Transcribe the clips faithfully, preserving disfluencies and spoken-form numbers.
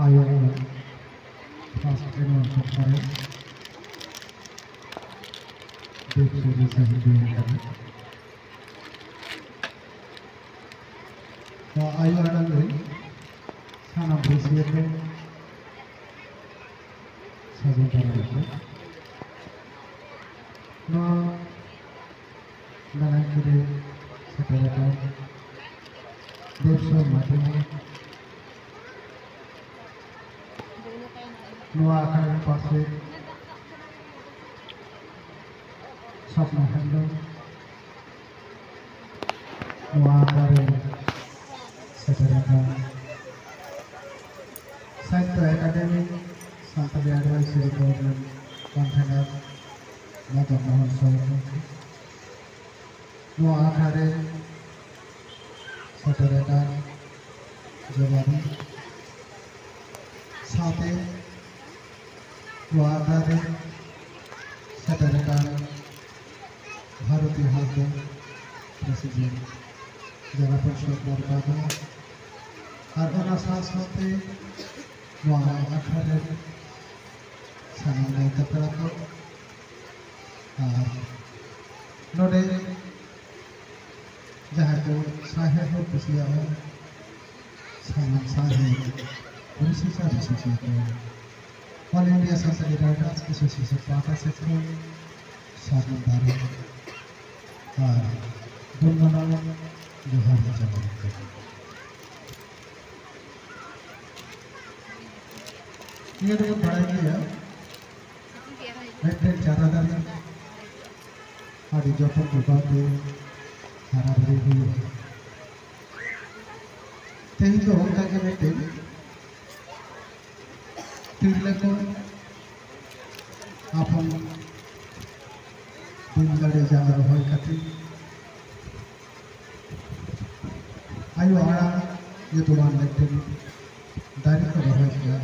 ᱟᱭᱳ ᱯᱟᱥᱴ ᱨᱮ ᱱᱚᱣᱟ ᱠᱚ ᱠᱚᱨᱮ ᱫᱮᱵ ᱥᱮᱵᱟ ᱥᱟᱹᱦᱤᱡ ᱦᱩᱭ ᱟᱠᱟᱱᱟ᱾ ᱱᱚᱣᱟ ᱟᱭᱳ ᱟᱲᱟᱝ ᱨᱮ ᱥᱟᱱᱟᱢ ᱨᱟᱹᱥᱤᱭᱟᱹ ᱠᱚ ᱥᱟᱹᱜᱩᱱ ᱫᱟᱨᱟᱢ ᱟᱠᱚ᱾ ᱱᱚᱣᱟ ᱫᱟᱱᱟᱝ ᱠᱚᱨᱮ ᱥᱮᱴᱮᱨ ᱟᱠᱟᱱ ᱫᱮᱵᱽᱥᱚᱨ ᱢᱟᱹᱡᱷᱤ ᱦᱚᱸ ᱱᱚᱣᱟ ᱟᱠᱷᱲᱟ ᱨᱮ ᱯᱟᱥᱮ ᱥᱚᱯᱱᱟ ᱦᱮᱢᱵᱨᱚᱢ, ᱱᱚᱣᱟ ᱟᱠᱷᱲᱟ ᱨᱮ ᱥᱮᱴᱮᱨ ᱟᱠᱟᱱ ᱥᱟᱦᱤᱛᱛᱚ ᱮᱠᱟᱰᱮᱢᱤ ᱥᱟᱱᱛᱟᱲᱤ ᱮᱰᱵᱷᱟᱭᱥᱟᱨᱤ ᱵᱳᱨᱰ ᱨᱮᱱ ᱠᱚᱱᱵᱷᱮᱱᱟᱨ ᱢᱚᱫᱚᱱ ᱢᱳᱦᱚᱱ ᱥᱚᱨᱮᱱ ᱜᱚᱢᱠᱮ, ᱱᱚᱣᱟ ᱟᱠᱷᱲᱟ ᱨᱮ ᱥᱮᱴᱮᱨ ᱟᱠᱟᱱ ᱡᱚᱵᱟᱵᱤ ᱥᱟᱶᱛᱮ ᱱᱚᱣᱟ ᱟᱠᱷᱲᱟ ᱨᱮ ᱥᱮᱴᱮᱨ ᱟᱠᱟᱱ ᱵᱷᱟᱨᱚᱛᱤᱭᱚ ᱦᱟᱸᱥᱫᱟ, ᱯᱨᱮᱥᱤᱰᱮᱱᱴ, ᱡᱮᱞᱟ ᱯᱚᱨᱤᱥᱚᱫ ᱵᱚᱨᱯᱟᱫᱟ, ᱟᱨ ᱚᱱᱟ ᱥᱟᱶ ᱥᱟᱶᱛᱮ ᱱᱚᱣᱟ ᱟᱠᱷᱲᱟ ᱨᱮ ᱥᱟᱱᱟᱢ ᱱᱮᱣᱛᱟ ᱯᱮᱲᱟ ᱠᱚ, ᱟᱨ ᱱᱚᱰᱮ ᱡᱟᱦᱟᱸᱭ ᱠᱚ ᱥᱟᱶᱦᱮᱫ ᱦᱚᱸ ᱠᱩᱥᱤᱭᱟᱜᱼᱟ, ᱥᱟᱱᱟᱢ ᱥᱟᱶᱦᱮᱫ ᱨᱩᱥᱤᱠᱟ ᱨᱩᱥᱤᱠᱟ ᱠᱚ, All India Sanskriti Writers Association ᱯᱟᱦᱴᱟ ᱥᱮᱫ ᱠᱷᱚᱱ ᱥᱟᱹᱜᱩᱱ ᱫᱟᱨᱟᱢ ᱟᱨ ᱜᱩᱱ ᱢᱟᱱᱟᱣ ᱡᱚᱦᱟᱨ ᱦᱚᱸ ᱪᱟᱞ ᱟᱠᱟᱱᱟ᱾ ᱱᱤᱭᱟᱹ ᱫᱚᱵᱚᱱ ᱵᱟᱲᱟᱭ ᱜᱮᱭᱟ, ᱢᱤᱫᱴᱮᱱ ᱪᱟᱨᱟ ᱫᱟᱨᱮ ᱟᱹᱰᱤ ᱡᱚᱛᱚᱱ ᱡᱚᱜᱟᱣ ᱛᱮ ᱦᱟᱨᱟ ᱵᱩᱨᱩ ᱦᱩᱭᱩᱜᱼᱟ᱾ ᱛᱮᱦᱮᱧ ᱫᱚ ᱚᱱᱠᱟ ᱜᱮ ᱢᱤᱫᱴᱮᱱ ᱛᱤᱨᱞᱟᱹ ᱠᱚ ᱟᱯᱚᱱ ᱫᱤᱞ ᱫᱟᱲᱮ ᱡᱟᱸᱜᱟ ᱨᱚᱦᱚᱭ ᱠᱟᱛᱮ ᱟᱭᱳ ᱟᱲᱟᱝ ᱧᱩᱛᱩᱢᱟᱱ ᱢᱤᱫᱴᱮᱱ ᱫᱟᱨᱮ ᱠᱚ ᱨᱚᱦᱚᱭ ᱠᱮᱫᱟ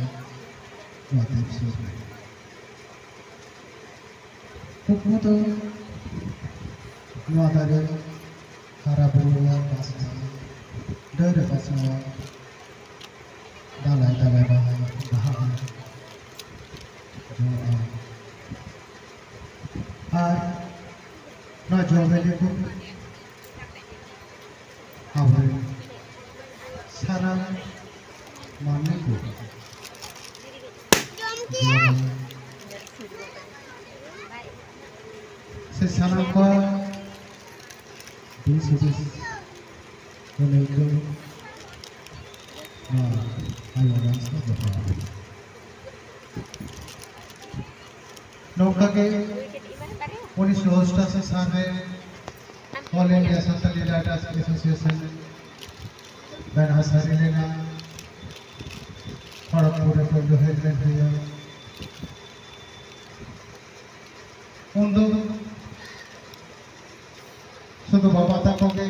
ᱱᱚᱣᱟ ᱫᱤᱯ ᱥᱩᱨ ᱨᱮ᱾ ᱩᱱᱠᱩ ᱫᱚ ᱱᱚᱣᱟ ᱫᱟᱨᱮ ᱦᱟᱨᱟ ᱵᱩᱨᱩ ᱟᱨ ᱯᱟᱥᱱᱟᱣ, ᱰᱟᱹᱨ ᱨᱮ ᱯᱟᱥᱱᱟᱣ, ᱫᱟᱞᱟᱭ ᱫᱟᱞᱟᱭ ᱵᱟᱦᱟ ᱵᱟᱦᱟᱜᱼᱟ, ᱡᱚᱜᱼᱟ᱾ ᱟᱨ ᱱᱚᱣᱟ ᱡᱚ ᱵᱤᱞᱤ ᱠᱚ ᱟᱵᱚᱨᱮᱱ ᱥᱟᱱᱟᱢ ᱢᱟᱹᱱᱢᱤ ᱠᱚ ᱡᱚᱢᱟ᱾ ᱥᱮ ᱥᱟᱱᱟᱢ ᱠᱚᱣᱟᱜ ᱫᱤᱥ ᱦᱩᱫᱤᱥ ᱠᱚ ᱞᱟᱹᱭ ᱛᱮ ᱱᱚᱣᱟ ᱟᱭᱳ ᱨᱟᱡᱽ ᱠᱚ ᱫᱚᱦᱚ ᱟᱠᱟᱫᱟ᱾ ᱱᱚᱝᱠᱟ ᱜᱮ ᱩᱱᱤᱥᱥᱚ ᱚᱥᱴᱟᱥᱤ ᱥᱟᱞ ᱨᱮ All India Santali Writers Association ᱵᱮᱱᱟᱣ ᱥᱟᱹᱨᱤ ᱞᱮᱱᱟ᱾ ᱠᱷᱚᱲᱚᱜᱽᱯᱩᱨ ᱨᱮ ᱯᱳᱭᱞᱳ ᱦᱮᱡ ᱞᱮᱱ ᱦᱩᱭᱩᱜᱼᱟ᱾ ᱩᱱᱫᱚ ᱥᱩᱫᱷᱩ ᱵᱟᱵᱟ ᱛᱟᱠᱚ ᱜᱮ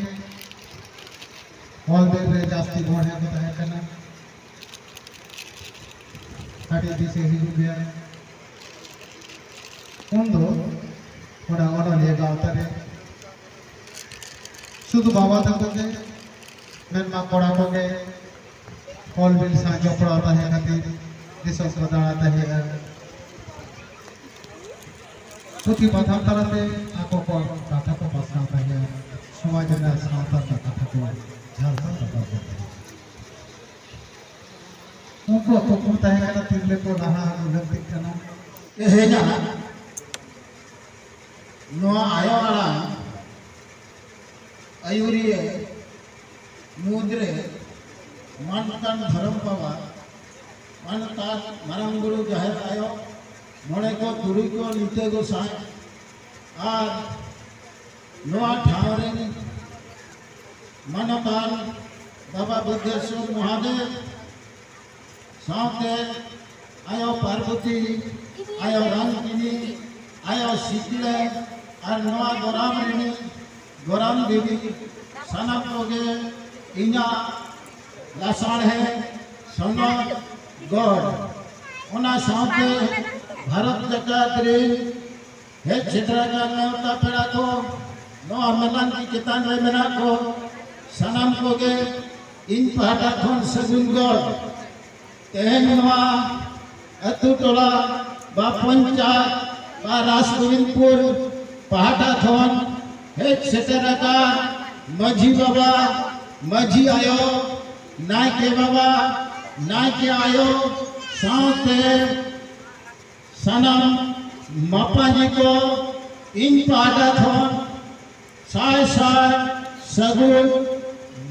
ᱚᱞ ᱵᱮᱞ ᱨᱮ ᱡᱟᱹᱥᱛᱤ ᱜᱚᱲᱦᱮ ᱠᱚ ᱛᱟᱦᱮᱸ ᱠᱟᱱᱟ᱾ ᱟᱹᱰᱤ ᱫᱤᱥᱟᱹ ᱦᱤᱡᱩᱜ ᱜᱮᱭᱟ᱾ ᱩᱱᱫᱚ ᱚᱱᱟ ᱚᱱᱚᱞᱤᱭᱟᱹ ᱜᱟᱶᱛᱟ ᱨᱮ ᱥᱩᱫᱷᱩ ᱵᱟᱵᱟ ᱛᱟᱠᱚ ᱜᱮ, ᱢᱮᱱᱢᱟ ᱠᱚᱲᱟ ᱠᱚᱜᱮ ᱚᱞ ᱵᱤᱞ ᱥᱟᱶ ᱡᱚᱯᱲᱟᱣ ᱛᱟᱦᱮᱸ ᱠᱷᱟᱹᱛᱤᱨ ᱫᱤᱥᱚᱢ ᱠᱚ ᱫᱟᱬᱟ ᱛᱟᱦᱮᱸᱜᱼᱟ᱾ ᱯᱩᱛᱷᱤ ᱯᱟᱛᱷᱟᱢ ᱛᱟᱞᱟᱛᱮ ᱟᱠᱚ ᱠᱚ ᱠᱟᱛᱷᱟ ᱠᱚ ᱯᱟᱥᱱᱟᱣ ᱛᱟᱦᱮᱸᱜᱼᱟ, ᱥᱚᱢᱟᱡᱽ ᱨᱮᱱᱟᱜ ᱥᱟᱶᱛᱟ ᱨᱮᱱᱟᱜ ᱠᱟᱛᱷᱟ ᱠᱚ ᱡᱷᱟᱲᱠᱷᱚᱸᱰ ᱨᱟᱠᱟᱵ ᱞᱮᱫ ᱛᱟᱦᱮᱸᱜᱼᱟ᱾ ᱩᱱᱠᱩᱣᱟᱜ ᱠᱩᱠᱢᱩ ᱛᱟᱦᱮᱸ ᱠᱟᱱᱟ ᱛᱤᱨᱞᱟᱹ ᱠᱚ ᱞᱟᱦᱟ ᱟᱹᱜᱩ ᱞᱟᱹᱠᱛᱤᱜ ᱠᱟᱱᱟ᱾ ᱛᱮᱦᱮᱧᱟᱜ ᱱᱚᱣᱟ ᱟᱭᱳ ᱟᱲᱟᱝ ᱟᱹᱭᱩᱨᱤᱭᱟᱹ ᱢᱩᱫᱽᱨᱮ ᱢᱟᱱᱚᱛᱟᱱ ᱫᱷᱚᱨᱚᱢ ᱵᱟᱵᱟ, ᱢᱟᱱᱚᱛᱟᱱ ᱢᱟᱨᱟᱝ ᱵᱩᱨᱩ ᱡᱟᱦᱮᱨ ᱟᱭᱳ, ᱢᱚᱬᱮ ᱠᱚ ᱛᱩᱨᱩᱭ ᱠᱚ ᱞᱤᱴᱟᱹ ᱜᱚᱸᱥᱟᱭ ᱟᱨ ᱱᱚᱣᱟ ᱴᱷᱟᱶ ᱨᱮᱱ ᱢᱟᱱᱚᱛᱟᱱ ᱵᱟᱵᱟ ᱵᱩᱫᱽᱫᱷᱮᱥᱣᱚᱨ ᱢᱚᱦᱟᱫᱮᱵ ᱥᱟᱶᱛᱮ ᱟᱭᱳ ᱯᱟᱨᱵᱚᱛᱤ, ᱟᱭᱳ ᱨᱟᱝᱠᱤᱱᱤ, ᱟᱭᱳ ᱥᱤᱛᱞᱟᱹ ᱟᱨ ᱱᱚᱣᱟ ᱜᱚᱨᱟᱢ ᱨᱤᱱᱤᱡ ᱜᱚᱨᱟᱢ ᱫᱮᱵᱤ, ᱥᱟᱱᱟᱢ ᱠᱚᱜᱮ ᱤᱧᱟᱹᱜ ᱞᱟᱥᱟᱲᱦᱮ ᱥᱚᱱᱚᱛ ᱜᱚᱲ, ᱚᱱᱟ ᱥᱟᱶᱛᱮ ᱵᱷᱟᱨᱚᱛ ᱡᱟᱠᱟᱛ ᱨᱤᱱ ᱦᱮᱡ ᱥᱮᱴᱮᱨ ᱟᱠᱟᱱ ᱱᱮᱣᱛᱟ ᱯᱮᱲᱟ ᱠᱚ, ᱱᱚᱣᱟ ᱢᱮᱞᱟᱱ ᱠᱤ ᱪᱮᱛᱟᱱ ᱨᱮ ᱢᱮᱱᱟᱜ ᱠᱚ, ᱥᱟᱱᱟᱢ ᱠᱚᱜᱮ ᱤᱧ ᱯᱟᱦᱴᱟ ᱠᱷᱚᱱ ᱥᱟᱹᱜᱩᱱ ᱜᱚᱲ᱾ ᱛᱮᱦᱮᱧ ᱱᱚᱣᱟ ᱟᱹᱛᱩ ᱴᱚᱞᱟ ᱵᱟ ᱯᱚᱧᱪᱟᱭᱮᱛ ᱵᱟ ᱨᱟᱥ ᱜᱳᱵᱤᱱᱫᱯᱩᱨ ᱯᱟᱦᱴᱟ ᱠᱷᱚᱱ ᱦᱮᱡ ᱥᱮᱴᱮᱨ ᱟᱠᱟᱱ ᱢᱟᱹᱡᱷᱤ ᱵᱟᱵᱟ, ᱢᱟᱹᱡᱷᱤ ᱟᱭᱳ, ᱱᱟᱭᱠᱮ ᱵᱟᱵᱟ, ᱱᱟᱭᱠᱮ ᱟᱭᱳ ᱥᱟᱶᱛᱮ ᱥᱟᱱᱟᱢ ᱢᱟᱯᱟᱡᱤ ᱠᱚ ᱤᱧ ᱯᱟᱦᱴᱟ ᱠᱷᱚᱱ ᱥᱟᱭ ᱥᱟᱭ ᱥᱟᱹᱜᱩᱱ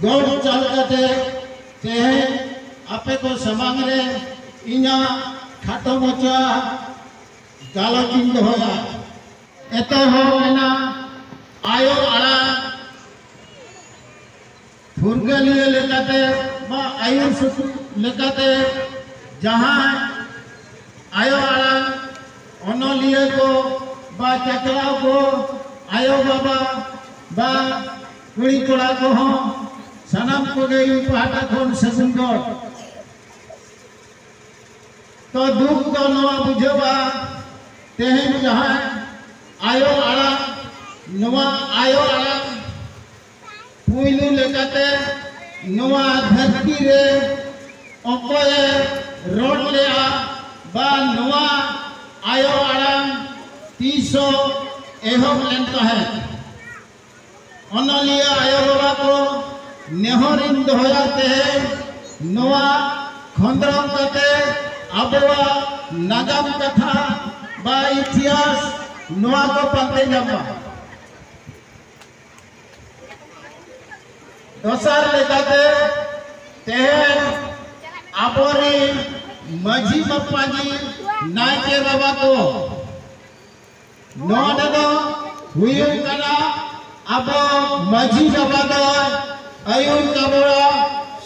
ᱜᱚᱰ ᱪᱟᱞ ᱠᱟᱛᱮ ᱛᱮᱦᱮᱧ ᱟᱯᱮ ᱠᱚ ᱥᱟᱢᱟᱝ ᱨᱮ ᱤᱧᱟᱹᱜ ᱠᱷᱟᱴᱚ ᱢᱚᱪᱟ ᱜᱟᱞᱚᱪ ᱤᱧ ᱫᱚᱦᱚᱭᱟ᱾ ᱮᱛᱚᱦᱚᱵ ᱮᱱᱟ ᱟᱭᱳ ᱟᱲᱟᱝ ᱯᱷᱩᱨᱜᱟᱹᱞᱤᱭᱟᱹ ᱞᱮᱠᱟᱛᱮ ᱵᱟ ᱟᱹᱭᱩᱨ ᱥᱩᱛᱩᱜ ᱞᱮᱠᱟᱛᱮ ᱡᱟᱦᱟᱸᱭ ᱟᱭᱳ ᱟᱲᱟᱝ ᱚᱱᱚᱞᱤᱭᱟᱹ ᱠᱚ ᱵᱟ ᱪᱟᱪᱞᱟᱣ ᱠᱚ, ᱟᱭᱳ ᱵᱟᱵᱟ ᱵᱟ ᱠᱩᱲᱤ ᱠᱚᱲᱟ ᱠᱚᱦᱚᱸ ᱥᱟᱱᱟᱢ ᱠᱚᱜᱮ ᱤᱧ ᱯᱟᱦᱴᱟ ᱠᱷᱚᱱ ᱥᱟᱹᱜᱩᱱ ᱜᱚᱰ᱾ ᱛᱚ ᱫᱩᱠ ᱫᱚ ᱱᱚᱣᱟ ᱵᱩᱡᱷᱟᱹᱜᱼᱟ, ᱛᱮᱦᱮᱧ ᱡᱟᱦᱟᱸᱭ ᱟᱭᱳ ᱟᱲᱟᱝ, ᱱᱚᱣᱟ ᱟᱭᱳ ᱟᱲᱟᱝ ᱯᱩᱭᱞᱩ ᱞᱮᱠᱟᱛᱮ ᱱᱚᱣᱟ ᱫᱷᱟᱹᱨᱛᱤ ᱨᱮ ᱚᱠᱚᱭᱮ ᱨᱚᱲ ᱞᱮᱜᱼᱟ ᱵᱟ ᱱᱚᱣᱟ ᱟᱭᱳ ᱟᱲᱟᱝ ᱛᱤᱥ ᱦᱚᱸ ᱮᱦᱚᱵ ᱞᱮᱱ ᱛᱟᱦᱮᱸᱫ? ᱚᱱᱚᱞᱤᱭᱟᱹ ᱟᱭᱳ ᱵᱟᱵᱟ ᱠᱚ, ᱱᱮᱦᱚᱨᱤᱧ ᱫᱚᱦᱚᱭᱟ ᱛᱮᱦᱮᱧ ᱱᱚᱣᱟ ᱠᱷᱚᱸᱫᱽᱨᱚᱸᱫᱽ ᱠᱟᱛᱮ ᱟᱵᱚᱣᱟᱜ ᱱᱟᱜᱟᱢ ᱠᱟᱛᱷᱟ ᱵᱟ ᱤᱛᱤᱦᱟᱥ ᱱᱚᱣᱟ ᱠᱚ ᱯᱟᱱᱛᱮ ᱧᱟᱢᱟ᱾ ᱫᱚᱥᱟᱨ ᱞᱮᱠᱟᱛᱮ ᱛᱮᱦᱮᱧ ᱟᱵᱚᱨᱤᱱ ᱢᱟᱹᱡᱷᱤ ᱢᱟᱯᱟᱡᱤ ᱱᱟᱭᱠᱮ ᱵᱟᱵᱟ ᱠᱚ, ᱱᱚᱰᱮ ᱫᱚ ᱦᱩᱭᱩᱜ ᱠᱟᱱᱟ ᱟᱵᱚ ᱢᱟᱹᱡᱷᱤ ᱵᱟᱵᱟ ᱫᱚᱭ ᱟᱹᱭᱩᱨ ᱠᱟᱵᱚᱣᱟ,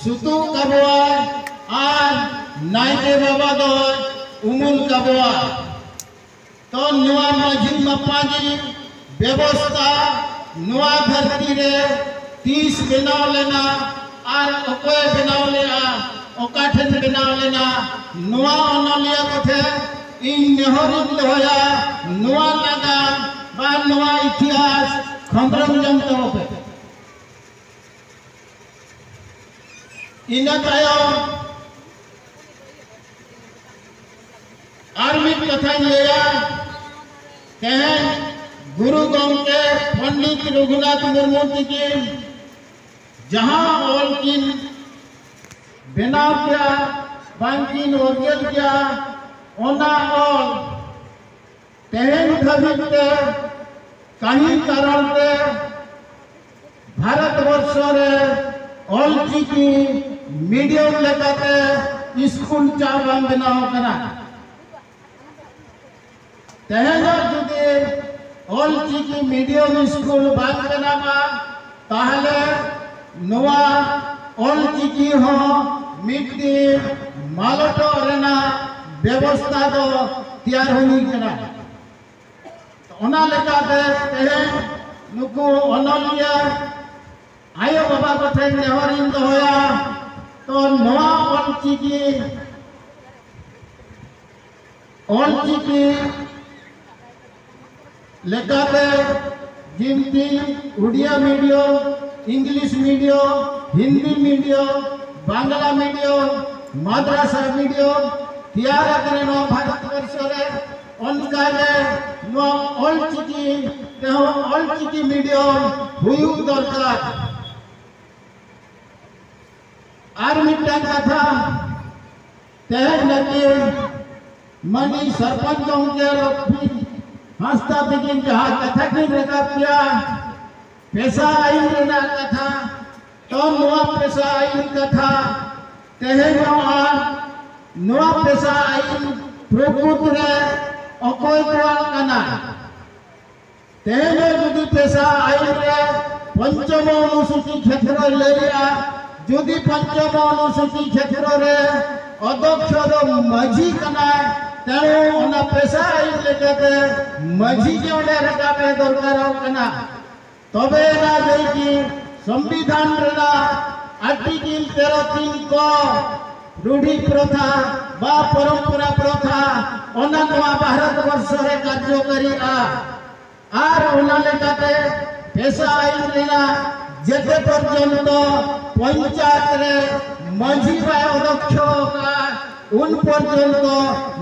ᱥᱩᱛᱩᱜ ᱠᱟᱵᱚᱣᱟᱭ ᱟᱨ ᱱᱟᱭᱠᱮ ᱵᱟᱵᱟ ᱫᱚᱭ ᱩᱢᱩᱞ ᱠᱟᱵᱚᱣᱟ᱾ ᱛᱚ ᱱᱚᱣᱟ ᱢᱟᱹᱡᱷᱤ ᱢᱟᱯᱟᱡᱤ ᱵᱮᱵᱚᱥᱛᱟ ᱱᱚᱣᱟ ᱫᱷᱟᱹᱨᱛᱤ ᱨᱮ ᱛᱤᱥ ᱵᱮᱱᱟᱣ ᱞᱮᱱᱟ ᱟᱨ ᱚᱠᱚᱭᱮ ᱵᱮᱱᱟᱣ ᱞᱮᱜᱼᱟ, ᱚᱠᱟ ᱴᱷᱮᱱ ᱵᱮᱱᱟᱣ ᱞᱮᱱᱟ, ᱱᱚᱣᱟ ᱚᱱᱚᱞᱤᱭᱟᱹ ᱠᱚᱴᱷᱮᱱ ᱤᱧ ᱱᱮᱦᱚᱨᱤᱧ ᱫᱚᱦᱚᱭᱟ, ᱱᱚᱣᱟ ᱱᱟᱜᱟᱢ ᱵᱟ ᱱᱚᱣᱟ ᱤᱛᱤᱦᱟᱥ ᱠᱷᱚᱸᱫᱽᱨᱚᱸᱫᱽ ᱡᱚᱝ ᱛᱟᱵᱚ ᱯᱮ᱾ ᱤᱱᱟᱹ ᱛᱟᱭᱚᱢ ᱟᱨ ᱢᱤᱫ ᱠᱟᱛᱷᱟᱧ ᱞᱟᱹᱭᱟ, ᱛᱮᱦᱮᱧ ᱜᱩᱨᱩ ᱜᱚᱢᱠᱮ ᱯᱚᱱᱰᱤᱛ ᱨᱚᱜᱷᱩᱱᱟᱛᱷ ᱢᱩᱨᱢᱩ ᱛᱤᱠᱤᱱ ᱡᱟᱦᱟᱸ ᱚᱞ ᱠᱤᱱ ᱵᱮᱱᱟᱣ ᱠᱮᱭᱟ, ᱵᱟᱝᱠᱤᱱ ᱚᱨᱡᱚᱱ ᱠᱮᱭᱟ, ᱚᱱᱟ ᱚᱞ ᱛᱮᱦᱮᱧ ᱫᱷᱟᱹᱵᱤᱡ ᱛᱮ ᱠᱟᱹᱦᱤ ᱠᱟᱨᱚᱱ ᱛᱮ ᱵᱷᱟᱨᱚᱛ ᱵᱚᱨᱥᱚ ᱨᱮ ᱚᱞᱪᱤᱠᱤ ᱢᱤᱰᱤᱭᱟᱢ ᱞᱮᱠᱟᱛᱮ ᱥᱠᱩᱞ ᱪᱟ ᱵᱟᱝ ᱵᱮᱱᱟᱣ ᱟᱠᱟᱱᱟ᱾ ᱛᱮᱦᱮᱧ ᱡᱩᱫᱤ ᱚᱞᱪᱤᱠᱤ ᱢᱤᱰᱤᱭᱟᱢ ᱥᱠᱩᱞ ᱵᱟᱝ ᱵᱮᱱᱟᱣᱟ, ᱛᱟᱦᱞᱮ ᱱᱚᱣᱟ ᱚᱞᱪᱤᱠᱤ ᱦᱚᱸ ᱢᱤᱫ ᱫᱤᱱ ᱢᱟᱞᱚᱴᱚᱜ ᱨᱮᱱᱟᱜ ᱵᱮᱵᱚᱥᱛᱷᱟ ᱫᱚ ᱛᱮᱭᱟᱨ ᱦᱩᱭ ᱠᱟᱱᱟ᱾ ᱚᱱᱟ ᱞᱮᱠᱟᱛᱮ ᱛᱮᱦᱮᱧ ᱱᱩᱠᱩ ᱚᱱᱚᱞᱤᱭᱟᱹ ᱟᱭᱳ ᱵᱟᱵᱟ ᱠᱚᱴᱷᱮᱱ ᱱᱮᱦᱚᱨᱤᱧ ᱫᱚᱦᱚᱭᱟ, ᱛᱚ ᱱᱚᱣᱟ ᱚᱞᱪᱤᱠᱤ, ᱚᱞᱪᱤᱠᱤ ᱞᱮᱠᱟᱛᱮ ᱡᱤᱱᱛᱤ Odia medium, English medium, Hindi medium, Bangla medium, ᱢᱟᱫᱽᱨᱟᱥᱟ ᱢᱤᱰᱤᱭᱟᱢ ᱛᱮᱭᱟᱨ ᱟᱠᱟᱱᱟ ᱱᱚᱣᱟ ᱵᱷᱟᱨᱚᱛ ᱵᱚᱨᱥᱚ ᱨᱮ᱾ ᱚᱱᱠᱟᱜᱮ ᱱᱚᱣᱟ ᱚᱞᱪᱤᱠᱤ ᱛᱮᱦᱚᱸ ᱚᱞᱪᱤᱠᱤ ᱢᱤᱰᱤᱭᱟᱢ ᱦᱩᱭᱩᱜ ᱫᱚᱨᱠᱟᱨ᱾ ᱟᱨ ᱢᱤᱫᱴᱟᱝ ᱠᱟᱛᱷᱟ, ᱛᱮᱦᱮᱧ ᱱᱟᱹᱠᱤᱱ ᱢᱟᱹᱱᱤᱡ ᱥᱚᱨᱯᱚᱧᱪ ᱜᱚᱢᱠᱮ ᱞᱚᱠᱠᱷᱤ ᱦᱟᱸᱥᱫᱟ ᱛᱟᱹᱠᱤᱱ ᱡᱟᱦᱟᱸ ᱠᱟᱛᱷᱟ ᱠᱤᱱ ᱨᱟᱠᱟᱵ ᱠᱮᱭᱟ, ᱯᱮᱥᱟ ᱟᱹᱭᱤᱱ ᱨᱮᱱᱟᱜ ᱠᱟᱛᱷᱟ, ᱛᱚ ᱱᱚᱣᱟ ᱯᱮᱥᱟ ᱟᱹᱭᱤᱱ ᱠᱟᱛᱷᱟ ᱛᱮᱦᱮᱧ ᱦᱚᱸ ᱟᱨ ᱱᱚᱣᱟ ᱯᱮᱥᱟ ᱟᱹᱭᱤᱱ ᱯᱨᱚᱠᱨᱤᱛ ᱨᱮ ᱚᱠᱚᱭ ᱠᱚᱣᱟᱜ ᱠᱟᱱᱟ? ᱛᱮᱦᱮᱧ ᱡᱩᱫᱤ ᱯᱮᱥᱟ ᱟᱹᱭᱤᱱ ᱨᱮ ᱯᱚᱧᱪᱚᱢ ᱚᱱᱩᱥᱩᱪᱤ ᱠᱷᱮᱛᱨᱚᱭ ᱞᱟᱹᱭᱮᱜᱼᱟ, ᱡᱩᱫᱤ ᱯᱚᱧᱪᱚᱢ ᱚᱱᱩᱥᱩᱪᱤ ᱠᱷᱮᱛᱨᱚ ᱨᱮ ᱚᱫᱷᱭᱚᱠᱥᱚ ᱫᱚ ᱢᱟᱹᱡᱷᱤ ᱠᱟᱱᱟᱭ, ᱛᱮᱬᱩ ᱚᱱᱟ ᱯᱮᱥᱟ ᱟᱹᱭᱤᱱ ᱞᱮᱠᱟᱛᱮ ᱢᱟᱹᱡᱷᱤ ᱜᱮ ᱚᱸᱰᱮ ᱨᱟᱠᱟᱵ ᱮ ᱫᱚᱨᱠᱟᱨᱚᱜ ᱠᱟᱱᱟ᱾ ᱛᱚᱵᱮ ᱮᱱᱟ ᱡᱮ ᱠᱤ ᱥᱚᱝᱵᱤᱫᱷᱟᱱ ᱨᱮᱱᱟᱜ ᱟᱨᱴᱤᱠᱮᱞ ᱛᱮᱨᱚ ᱛᱤᱱ ᱠᱚ ᱨᱩᱰᱷᱤ ᱯᱨᱚᱛᱷᱟ ᱵᱟ ᱯᱚᱨᱚᱢᱯᱚᱨᱟ ᱯᱨᱚᱛᱷᱟ, ᱚᱱᱟ ᱱᱚᱣᱟ ᱵᱷᱟᱨᱚᱛ ᱵᱚᱨᱥᱚ ᱨᱮ ᱠᱟᱨᱡᱚᱠᱟᱨᱤᱜᱼᱟ᱾ ᱟᱨ ᱚᱱᱟ ᱞᱮᱠᱟᱛᱮ ᱯᱮᱥᱟ ᱟᱹᱭᱤᱱ ᱨᱮᱱᱟᱜ ᱡᱮᱛᱮ ᱯᱚᱨᱡᱚᱱᱛᱚ ᱯᱚᱧᱪᱟᱭᱮᱛ ᱨᱮ ᱢᱟᱹᱡᱷᱤ ᱵᱟᱭ ᱚᱫᱚᱠᱷᱭᱚ ᱟᱠᱟᱫ, ᱩᱱ ᱯᱚᱨᱡᱚᱱᱛᱚ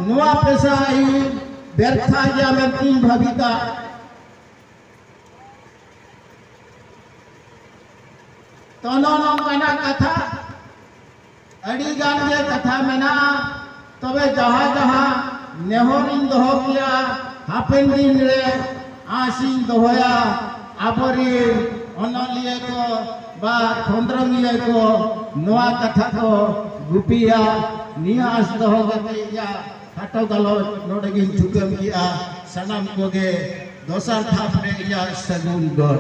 ᱱᱚᱣᱟ ᱯᱮᱥᱟ ᱟᱹᱭᱤᱱ ᱵᱮᱨᱛᱷᱟ ᱜᱮᱭᱟ ᱢᱮᱱᱛᱮᱧ ᱵᱷᱟᱹᱵᱤᱛᱟ᱾ ᱛᱚ ᱱᱚᱜᱼᱚ ᱱᱚᱝᱠᱟᱱᱟᱜ ᱠᱟᱛᱷᱟ ᱟᱹᱰᱤ ᱜᱟᱱ ᱜᱮ ᱠᱟᱛᱷᱟ ᱢᱮᱱᱟᱜᱼᱟ᱾ ᱛᱚᱵᱮ ᱡᱟᱦᱟᱸ ᱡᱟᱦᱟᱸ ᱱᱮᱦᱚᱨᱤᱧ ᱫᱚᱦᱚ ᱠᱮᱭᱟ, ᱦᱟᱯᱮᱱ ᱫᱤᱱ ᱨᱮ ᱟᱸᱥᱤᱧ ᱫᱚᱦᱚᱭᱟ, ᱟᱵᱚᱨᱤᱱ ᱚᱱᱚᱞᱤᱭᱟᱹ ᱠᱚ ᱵᱟ ᱠᱷᱚᱸᱫᱽᱨᱚᱸᱫᱤᱭᱟᱹ ᱠᱚ ᱱᱚᱣᱟ ᱠᱟᱛᱷᱟ ᱠᱚ ᱜᱩᱯᱤᱭᱟ᱾ ᱱᱤᱭᱟᱹ ᱟᱸᱥ ᱫᱚᱦᱚ ᱠᱟᱛᱮ ᱤᱧᱟᱹᱜ ᱠᱷᱟᱴᱚ ᱜᱟᱞᱚᱪ ᱱᱚᱰᱮ ᱜᱤᱧ ᱛᱷᱩᱠᱟᱹᱢ ᱠᱮᱜᱼᱟ᱾ ᱥᱟᱱᱟᱢ ᱠᱚᱜᱮ ᱫᱚᱥᱟᱨ ᱫᱷᱟᱯ ᱨᱮ ᱤᱧᱟᱹᱜ ᱥᱟᱹᱜᱩᱱ ᱜᱚᱰ᱾